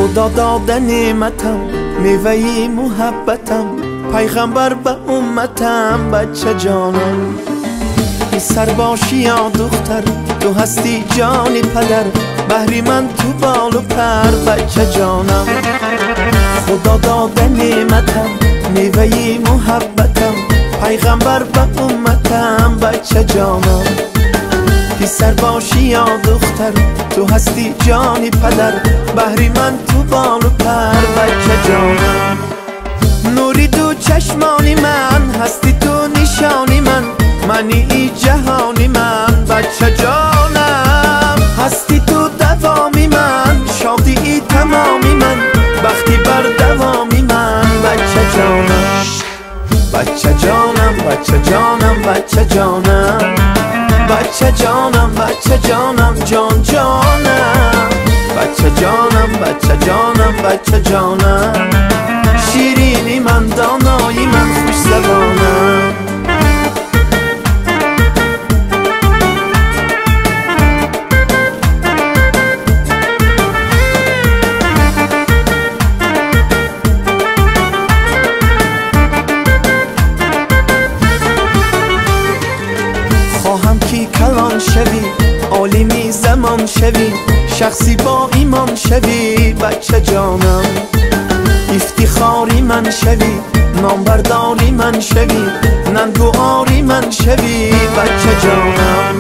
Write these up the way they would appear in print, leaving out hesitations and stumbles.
Худо дода неъматам, меваи муҳаббатам, пайғамбар ба умматам, бача ҷонам. Писар бошӣ ё духтар, ту ҳастӣ ҷони падар, баҳри ман ту болу пар, бача ҷонам. Худо дода неъматам, меваи муҳаббатам, пайғамбар ба умматам, бача ҷонам. Писар бошӣ ё духтар, ту ҳастӣ ҷони падар, баҳри ман ту болу пар, бача ҷонам. Нури ду чашмони ман, ҳастӣ ту нишони ман, мани и ҷаҳони ман, бача ҷонам. Ҳастӣ ту давоми ман, шодии тамоми ман, бахти бар давоми ман, бача ҷонам. Бача ҷонам, бача ҷонам, бача ҷонам, бача ҷонам, бача ҷонам, ҷон ҷонам. Бача ҷонам, бача ҷонам, бача ҷонам, ширини ман, донои ман, хушзабонам. Хоҳам ки калон шавӣ, олими замон шавӣ, шахси бо имон шавӣ, бача ҷонам. Ифтихори ман шавӣ, номбардори ман шавӣ, нангу ори ман шавӣ, бача ҷонам.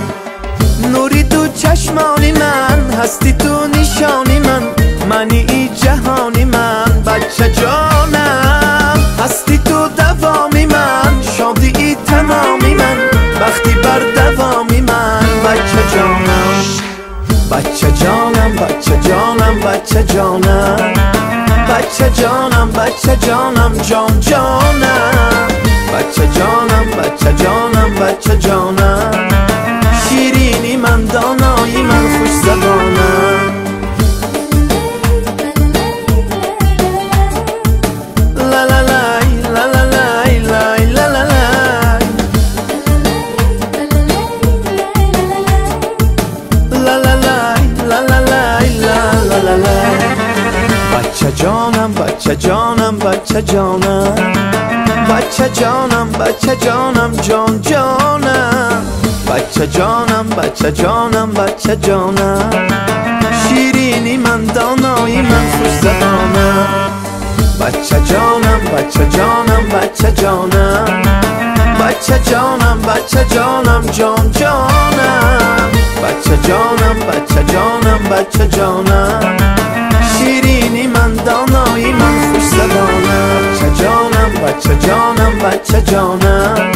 Нури ду чашмони ман, ҳастӣ ту нишони ман, мани и ҷаҳони ман, бача ҷонам. Ҳастӣ ту давоми ман, шодии тамоми ман, бахти бар давоми ман, бача ҷонам. Бача ҷонам, бача ҷонам, бача ҷонам, бача ҷонам, бача ҷонам, ҷон ҷонам. Бача ҷонам, бача ҷонам, бача ҷонам, ширини ман, донои ман, хушзабонам. Ла-ла-лай, ла-ла-лай, лай, ла-ла-лай. Ла-ла-лай, ла-ла-лай, ла-ла-лай. Бача ҷонам, бача ҷонам, бача ҷонам, бача ҷонам, бача ҷонам, ҷон ҷонам. Бача ҷонам, бача ҷонам, бача ҷонам, ширини ман, донои ман, хушзабонам. Бача ҷонам, бача ҷонам, бача ҷонам, бача ҷонам, бача ҷонам, ҷон ҷонам. Бача ҷонам, бача ҷонам, бача ҷонам, ширини ман, донои ман, хушзабонам. Бача ҷонам, бача ҷонам, бача ҷонам,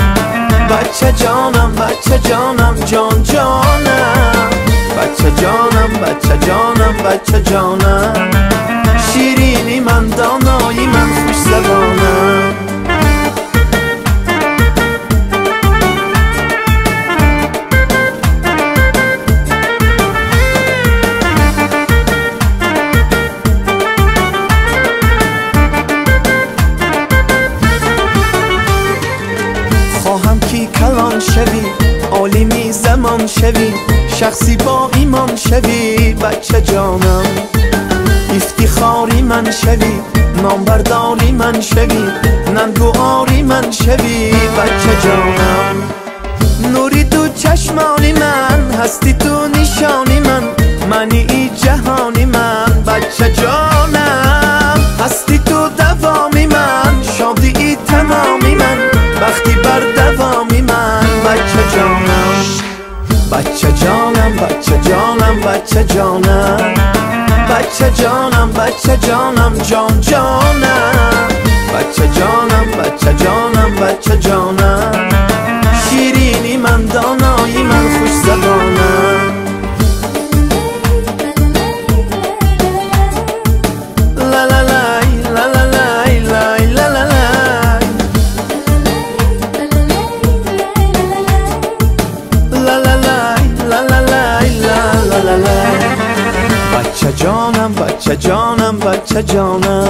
бача ҷонам, бача ҷонам, ҷон ҷонам. Бача ҷонам, бача ҷонам, бача ҷонам, ширини ман, донои ман, хушзабонам. Хоҳам ки калон шавӣ, олими замон шавӣ, шахси бо имон шавӣ, бача ҷонам. Ифтихори ман шавӣ, номбардори ман шавӣ, нангу ори ман шавӣ, бача ҷонам. Нури ду чашмони ман, ҳастӣ ту нишони ман, мани и ҷаҳони ман, бача ҷонам. Ҳастӣ ту давоми ман, шодии тамоми ман, бахти бар давоми ман, бача ҷонам. Бача ҷонам, бача ҷонам, бача ҷонам, бача ҷонам, бача ҷонам, ҷон ҷонам. Бача ҷонам, бача ҷонам, бача ҷонам, ширини ман, донои ман, хушзабонам. Ла-ла-лай, ла-ла-лай, лай, ла-ла-лай. Ла-ла-лай, ла-ла-лай, ла-ла-лай. Бача ҷонам, бача ҷонам, бача ҷонам,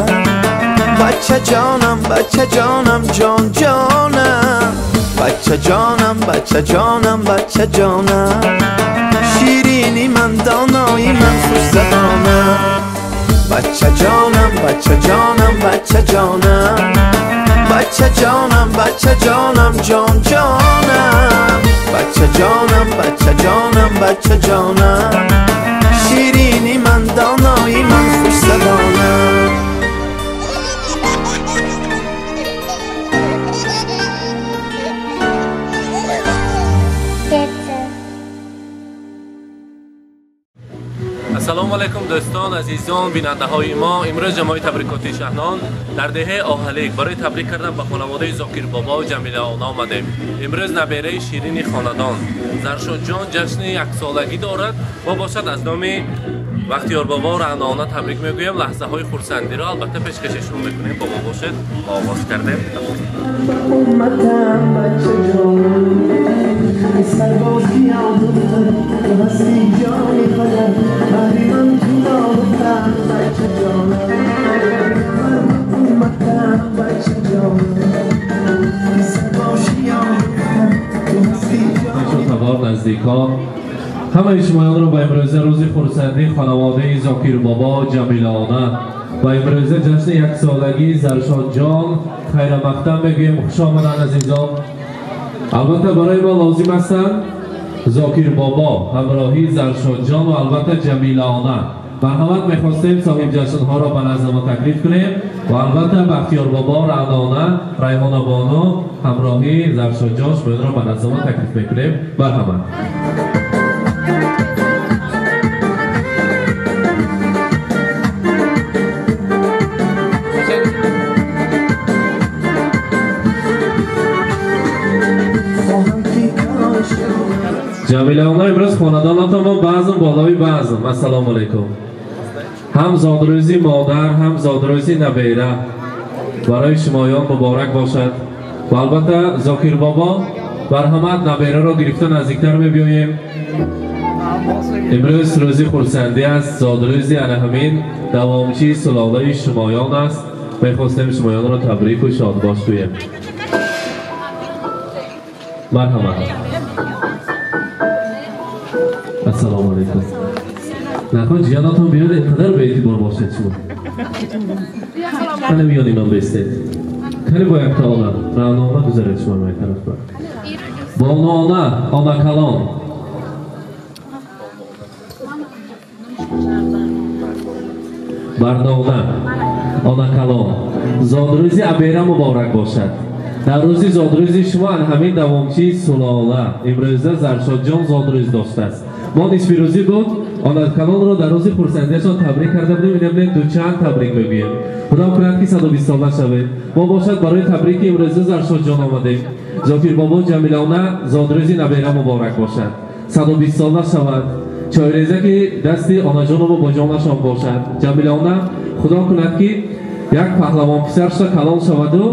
бача ҷонам, бача ҷонам, ҷон ҷонам. Бача ҷонам, бача ҷонам, бача ҷонам, ширини ман, донои ман, хушзабонам. Бача ҷонам, бача ҷонам, бача ҷонам, бача ҷонам, бача ҷонам, ҷон ҷонам, бача ҷонам, бача ҷонам, бача ҷонам, ширини ман, донои ман, хушзабонам. Ассалому алайкум дӯстон, азизон, бинандаҳои мо. Имрӯз ҷамоаи табрикоти Шаҳнон дар деҳаи Оҳалик барои табрик кардан ба хонаводаи Зокир бобо ва Ҷамила она омадем. Имрӯз набераи ширини хонадон Заршодҷон ҷашни яксолагӣ дорад. Мо бошад аз номи Бахтиёр бобо Раъно она табрик мегӯем. Лаҳзаҳои хурсандиро албатта пешкаши шумо мекунем. Бо мо бошед. Оғоз кардем. Наздикон ҳамаи шумоёнро ба имрӯза рӯзи хурсандии хонаводаи Зокир бобо Ҷамила она ва имрӯза ҷашни яксолагии Заршодҷон хайрамақдам мегӯем. Хуш омаданд азизон. Албатта барои мо лозим ҳастанд Зокир бобо ҳамроҳии Заршодҷон ва албатта Ҷамила она. Марҳамат, мехостем соҳиб ҷашнҳоро ба назди мо таклиф кунем ва албатта Бахтиёр бобо, Раъно она, Райҳона бону ҳамроҳии Заршодҷон шуморо ба назди мо таклиф мекунем. Марҳамат. Ҷамила она, имрӯз хонадонатон мо баъзм болои баъзм. Ассалому алайкум. Ҳам зодрӯзи модар, ҳам зодрӯзи набера барои шумоён муборак бошад. Ва албатта Зокир бобо, марҳамат, набераро гирифта наздиктар мебиёем. Имрӯз рӯзи хурсандӣ аст, зодрӯзи ана ҳамин давомчии сулолаи шумоён аст. Мехостем шумоёнро табрику шодбош гӯем. Марҳамат. Ассалому алайкум. Накун ҷиянатон биёд, инқадар беэътибор бошед шумо. Кане миёни ман бистед. Кане бо якта она, Раъно она гузаред шумо май тараф. Бону она, она калон. Барнона, она калон. Зодрӯзи абера муборак бошад. Дар рӯзи зодрӯзи шумо ҳамин давомчии сулола имрӯза Заршодҷон зодрӯз доштааст. Мо нисфирӯзӣ буд, онакалонро дар рӯзи хурсандиашон табрик карда будем. Инамне дучанд табрик мегӯем. Худо кунад ки 120 сола шавед. Мо бошад барои табрики имрӯза Заршодҷон омадем. Зокир бобо, Ҷамила она, зодрӯзи набера муборак бошад. 120 сола шавад. Чойреза ки дасти онаҷону бобоҷонашон бошад. Ҷамила она, худо кунад ки як паҳлавон писарша калон шаваду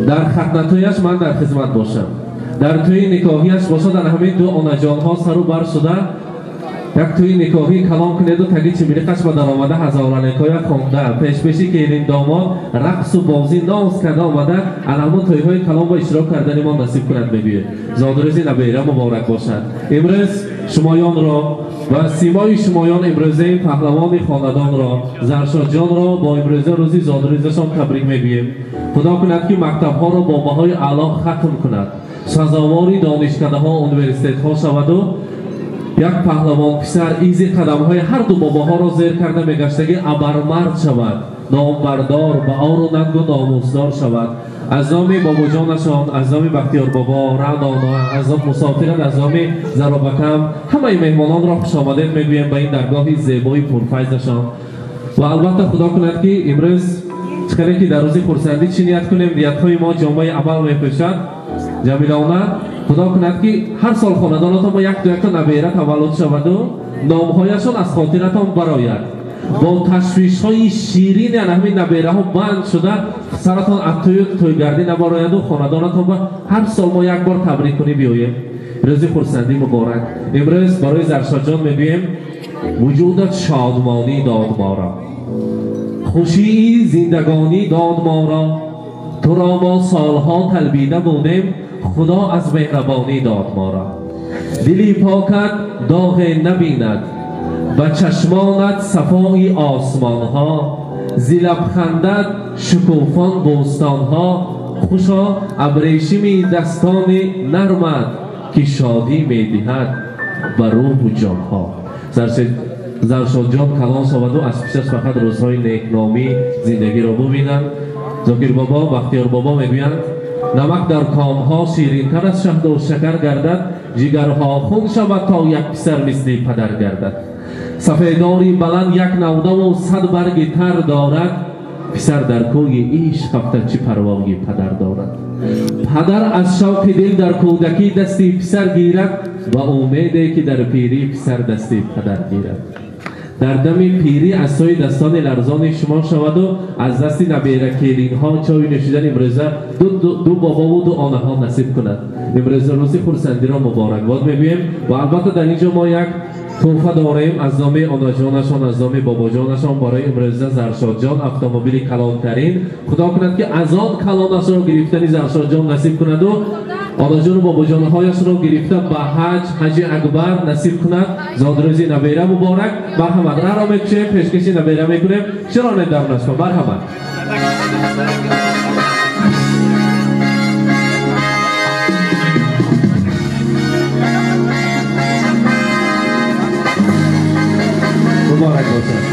дар хатнатояш ман дар хизмат бошам. Дар тӯи никоҳияш бошад ана ҳамин ду онаҷонҳо сару бар шуда як тӯи никоҳӣ калон кунеду таги чимилиқаш ба даромада ҳазораникоя хонда пешпеши келин домод рақсу бозӣ ноз карда омада ана ҳамон тӯйҳои калон бо иштирок кардани мо насиб кунад мегӯед. Зодрӯзи набера муборак бошад. Имрӯз шумоёнро ва симои шумоён имрӯзаи паҳлавони хонадонро Заршодҷонро бо имрӯза рӯзи зодрӯзашон табрик мегӯем. Худо кунад ки мактабҳоро бо баҳои аъло хатм кунад, сазовори донишкадаҳо, университетҳо шаваду як паҳлавон писар изи қадамҳои ҳар ду бобоҳоро зер карда мегаштагӣ абармард шавад, номбардор, ба ору нангу номусдор шавад. Аз номи бобоҷонашон, аз номи Бахтиёр бобо, Раъно она, аз номи мусофиран, аз номи Заробакам ҳамаи меҳмононро хушомадед мегӯем ба ин даргоҳи зебои пурфайзашон. Ва албатта худо кунад ки имрӯз чӣ ки дар рӯзи хурсандӣ чӣ ният кунем, ниятҳои мо ҷомаи амал мепӯшад. Ҷамила она, худо кунад ки ҳар сол хонадонатон бо як дуякта набера таваллуд шаваду номҳояшон аз хотиратон барояд. Бо ташвишҳои ширини ана ҳамин набераҳо банд шуда саратон аз тӯю тӯйгардӣ набарояду хонадонатон ба ҳар сол мо як бор табрик кунӣ биёем. Рӯзи хурсандӣ муборак. Имрӯз барои Заршодҷон мегӯем: вуҷудат шодмонӣ дод моро, хушии зиндагонӣ дод моро, туро мо солҳо талбида будем, худо аз меҳрабонӣ дод моро. Дили покат доғе набинад, Ба чашмонат сафои осмонҳо, зи лабхандат шукуфон бӯстонҳо. Хушо абрешими дастони нармат, ки шодӣ медиҳад ба рӯҳу ҷонҳо. Заршодҷон калон шаваду аз пешаш фақат рӯзҳои некномӣ зиндагиро бубинанд. Зокир бобо, Бахтиёр бобо мегӯянд: намак дар комҳо ширинтар аз шаҳду шакар гардад, ҷигарҳо хун шавад то як писар мисли падар гардад. Сафедори баланд як навдаву 100 барги тар дорад, писар дар кӯи ишқ афтад чӣ парвои падар дорад. Падар аз шавқи дил дар кӯдакӣ дасти писар гирад, ва умеде ки дар пирӣ писар дасти падар гирад. Дар дами пирӣ аз сӯи дастони ларзони шумо шаваду аз дасти набера келинҳо чойи нӯшидан имрӯза ду бобову ду онаҳо насиб кунад. Имрӯза рӯзи хурсандиро муборакбод мегӯем ва албатта дар ин ҷо мо як тӯҳфа дорем аз номи онаҷонашон, аз номи бобоҷонашон барои имрӯза Заршодҷон автомобили калонтарин. Худо кунад ки аз он калонашро гирифтани Заршодҷон насиб кунаду онаҷону бобоҷонҳояшро гирифта ба ҳаҷ, ҳаҷи акбар насиб кунад. Зодрӯзи набера муборак. Марҳамат, раҳро мекушем, пешкаши набера мекунем. Чаро не дар нашма? Марҳамат. Муборак бошад.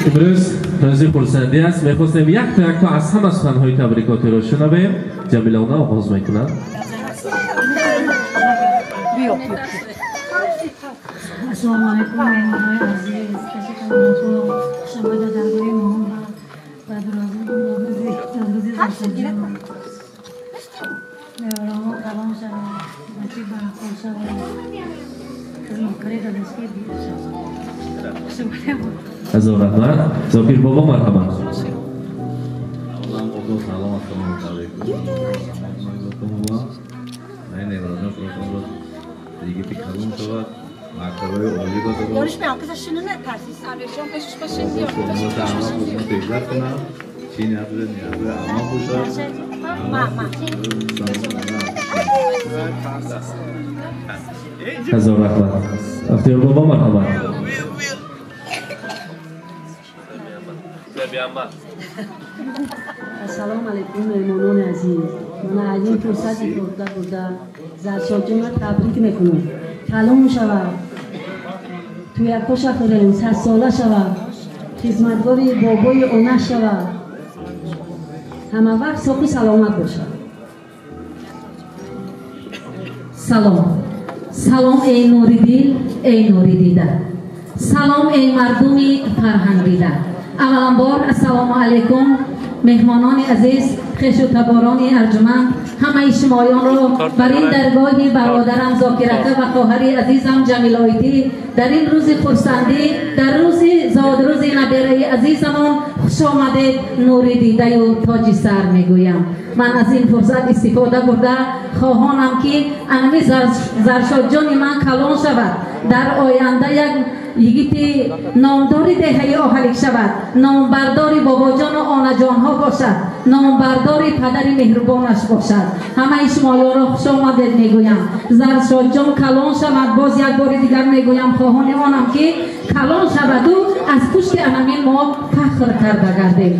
Имрӯз рӯзи хурсандӣ аст. Мехостем якто якто аз ҳама суханҳои табрикотиро шунавем. Ҷамилона оғоз мекунад. Ассалому алайкум, меҳмонҳои азиз. Хушомада даргоҳи мо ва зодрӯзи Заршодҷон. Меҳмонҳо калон шаванд, бачаи барақол шаванд, хизматкори дадашки бир шаванд. Ҳазор раҳмат. Зокир бобо, марҳамат. Салом, ассалому алайкум. Йигити калон шавад, мактабҳои олӣ бадорад. Тезлат кунад, чӣ ниятро ниятро амал бошад. Ҳазор раҳмат. Бахтиёр бобо, марҳамат. Ассалому алайкум, меҳмонони азиз. Ман аз ин фурсати бурда бурда Заршодҷонро табрик мекунам. Калон шавад, туякоша хӯрем, 100 сола шавад, хизматгори бобои она шавад, ҳама вақт соқу саломат бошад. Салом, салом, эй нури дил, эй нури дида, салом, эй мардуми фарҳангдида. Авваланбор, ассалому алайкум, меҳмонони азиз, хешу таборони арҷуманд, ҳамаи шумоёнро бар ин даргоҳи бародарам Зокирака ва хоҳари азизам Ҷамилоидӣ дар ин рӯзи хурсандӣ, дар рӯзи зодрӯзи набераи азизамон хуш омадед, нури дидаю тоҷи сар мегӯям. Ман аз ин фурсат истифода бурда хоҳонам, ки анами Заршодҷони ман калон шавад, дар оянда як йигити номдори деҳаи Оҳалик шавад, номбардори бобоҷону онаҷонҳо бошад, номбардори падари меҳрубонаш бошад. Ҳамаи шумоёро хуш омадед мегӯям. Заршодҷон калон шавад. Боз як бори дигар мегӯям, хоҳони онам, ки калон шаваду аз пушти анамин мо фахр карда гардем.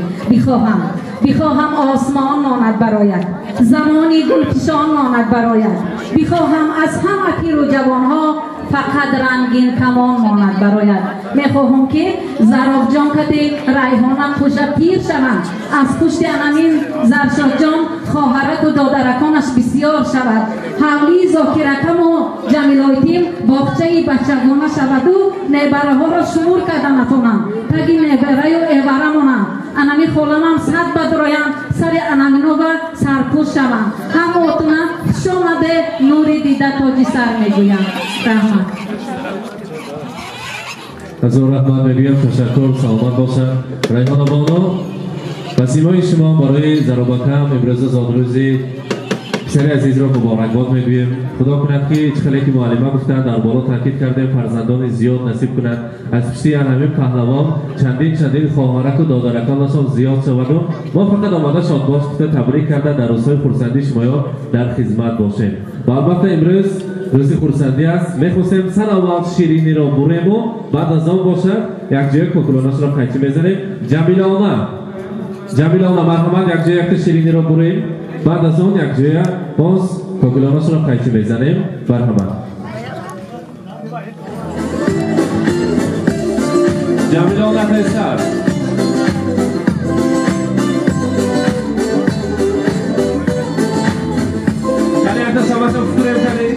Бихоҳам осмон монад барояд, замони гулфишон монад барояд. Бихоҳам аз ҳама пиру ҷавонҳо фақат рангин камон монад барояд. Мехоҳам, ки Зарофҷон кати Райҳона хуша пир шаванд, аз пушти анамин Заршодҷон хоҳараку додараконаш бисёр шавад, ҳавлии Зокиракаму Ҷамилоитим боғчаи бачагона шаваду небараҳоро шумур карда натонанд, таги небараю эвара монанд. Анами холамам сад бадроянд, сари анаминова сарпӯш шаванд. Ҳамотуна хушомаде, нури дида, тоҷи сар мегӯям. Раҳмат. Ҳазор раҳмат мегӯям, ташаккур, саломат бошад. Райҳона боно, ба симои шумо барои Заробакам имрӯза зодрӯзи Писари азизро муборакбод мегӯем. Худо кунад ки чӣ хеле ки муаллима гуфтанд, дар боло таъкид кардем, фарзандони зиёд насиб кунад. Аз пушти ҳамин паҳлавон чандин чандин хоҳараку додараконашон зиёд шаваду мо фақат омада шодбош гуфта табрик карда дар рӯзҳои хурсандии шумоё дар хизмат бошем. Ва албатта имрӯз рӯзи хурсандӣ аст. Мехостем сар аввал шириниро бурему, баъд аз он бошад якҷоя кокулонашро қайчӣ мезанем. Ҷамилона, Ҷамилона, марҳамат, якҷоя якта шириниро бурем, баъд аз он якҷоя боз кокулонашро қайчӣ мезанем. Марҳамат, Ҷамилона, тезтар. Кани якта шабаша фукурем, кани.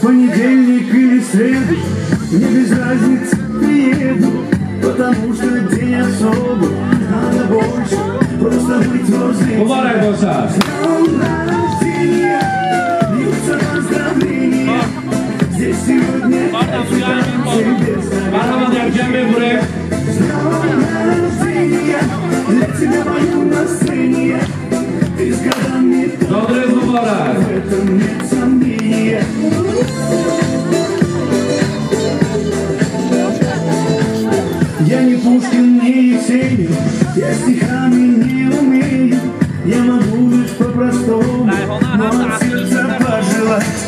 Понедельник или среду, мне без разницы, приеду, потому что день особый, надо больше, просто быть возле. Муборак бошад. С днем рождения, льются поздравления, здесь сегодня танцы без Марҳамат, якҷоя мебурем. С днем рождения, для тебя пою на сцене, ты с годами Зодрӯз муборак. в этом нет сомнения. Я не Пушкин, не Есенин, я стихами не умею, я могу лишь по-простому, но от сердца пожелать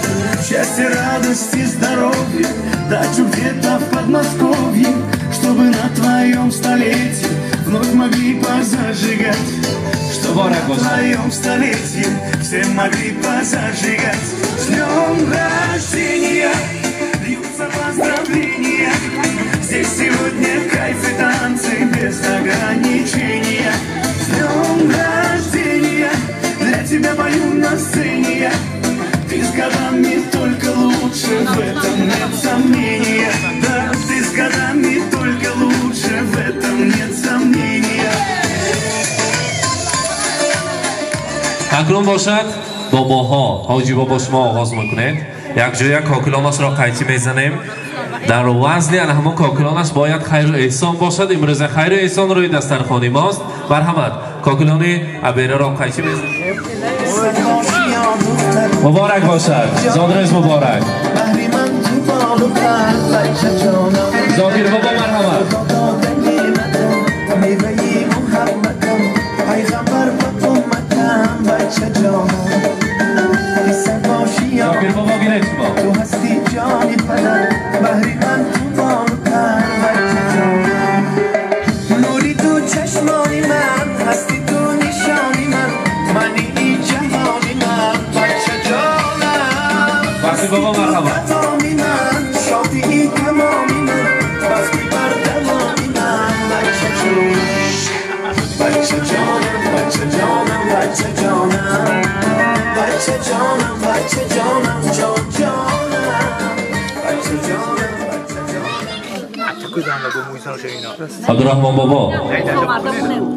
счастья, радости, здоровья, дачу где-то в Подмосковье, чтобы на твоем столетии вновь могли позажигать, чтобы на твоем столетии все могли позажигать. С днем рождения, льются поздравления, здесь сегодня кайф и танцы без ограничения. С днем рождения, для тебя пою на сцене я. Ты с годами только лучше, в этом нет сомнения. Да, ты с годами только лучше, в этом нет сомнения. Акнун бошад бобоҳо, ҳоҷи бобо, шумо оғоз мекунед. Якҷоя кокилонашро қайчӣ мезанем. Дар вазни ана ҳамон кокилонаш бояд хайру эҳсон бошад. Имрӯза хайру эҳсон рӯи дастархони мост. Марҳамат, кокилони абераро қайчӣ мезанем. Муборак бошад, зодрӯз муборак. Баҳри ман ту болу пар, бача ҷонам. Зокир бобо, марҳамат. Худо дода неъматам, меваи муҳаббатам, пайғамбар ба умматам, бача ҷонам. Писар бошӣ ё Зокир бобо, гиред шумо. Ту ҳастӣ ҷони падар, баҳри ман ту болу пар, бача ҷонам. Нури ту чашмони ман, ҳасти ту нишони ман, мани ҷаҳони ман, бача ҷонам. Бахти бобо, марҳамат. Тамоми ман, шодии тамоми ман, бахти бардавоми ман, бача ҷонам. Бача ҷонам, бача ҷонам, бача ҷонам, бача ҷонам, бача ҷонам, ҷон ҷонам, бача ҷонам, бача ҷонам. Абдураҳмон бобо,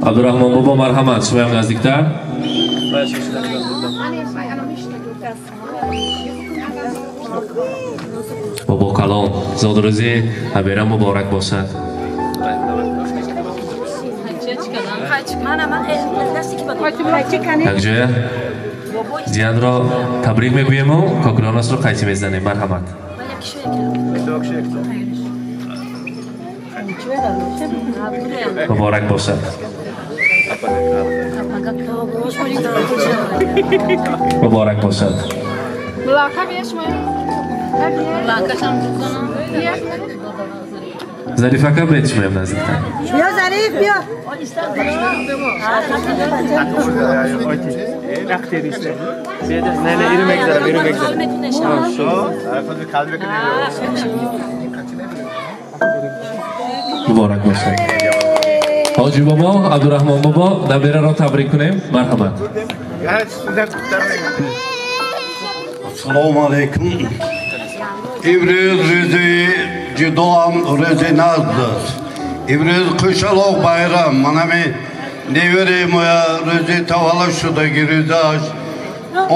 Абдураҳмон бобо, марҳамат, шумоям наздиктар. Бобо калон, зодрӯзи абера муборак бошад. Якҷоя зиянро табрик мегӯему кокилонашро қайчӣ мезанем. Марҳамат. Муборак бошад, муборак бошад. Зарифака, бед шумоям наздиктар. Бیا ظریف، بیا. نه نه، اینو میگذارم، اینو میگذارم. Муборак бошад. Ҳоҷи бобо, Абдураҳмон бобо, набераро табрик кунем. Марҳамат. Салому алейкум. Имрӯз рӯзи ҷудоам, рӯзи назд аст. Имрӯз хушалоқ байрам. Манами невари моя рӯзи таваллуд шудаги рӯзаш.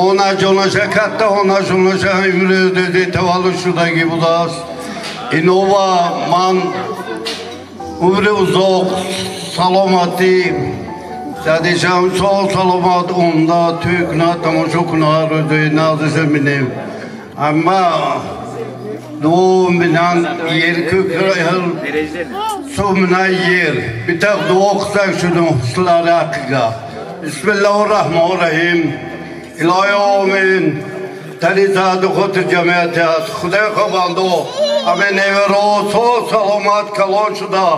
Она ҷонаша, катта она ҷонаша имрӯз рӯзи таваллуд шудагӣ будааст. Инова ман умри узоқ, саломатӣ, Дадишам соғ саломат омда тӯй кунад, тамошо кунад, рӯзои нағзиша бинем. Амма дуо минан ер ko'k suv minan yer. Bitta duo qilsak shuni sizlar haqqiga. Bismillahirrahmanirrahim. Ilohi amin. Talisadi xotir jamiyati ast. Xudoy xobando. Amin nevaro sog' salomat kalon shuda.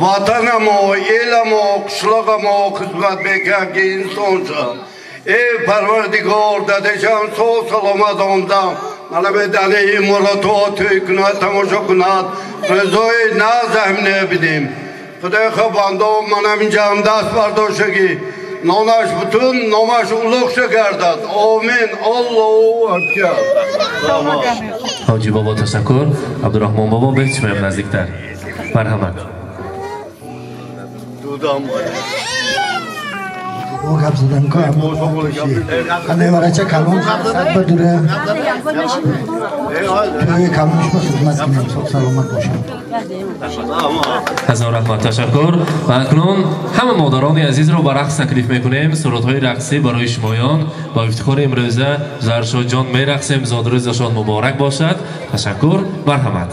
Vatanamo, elamo, qishlog'amo xizmat bekagi insoncha. Ey Parvardigor, dadasham sog' salomat omdam. Mana bu dali murato to'y kunat, tomosha kunat. Rızoy naz hamne binim. Xudoy xobando mana minjam dast bardoshagi. Nonash butun, nomash ulug'cha gardad. Amin. Allohu akbar. Ҳоҷӣ бобо ташаккур. Абдурахмон бобо бечмаям наздиктар. Марҳамат. О гап задан ко неварача калон сад бадура тӯи калонш ба хизмат кунем, соғ саломат бошем. Ҳазор раҳмат, ташаккур. Ва акнун ҳама модарони азизро ба рақс таклиф мекунем. Сурудҳои рақсӣ барои шумоён ба ифтихори имрӯза Заршодҷон мерақсем. Зодрӯзашон муборак бошад. Ташаккур, марҳамат.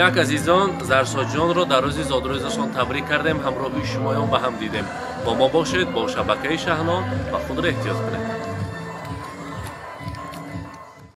Инак азизон, Заршодҷонро дар рӯзи зодрӯзашон табрик кардем, ҳамроҳи шумоён ба ҳам дидем. Бо мо бошед, бо шабакаи Шаҳнон ва худро эҳтиёт кунед.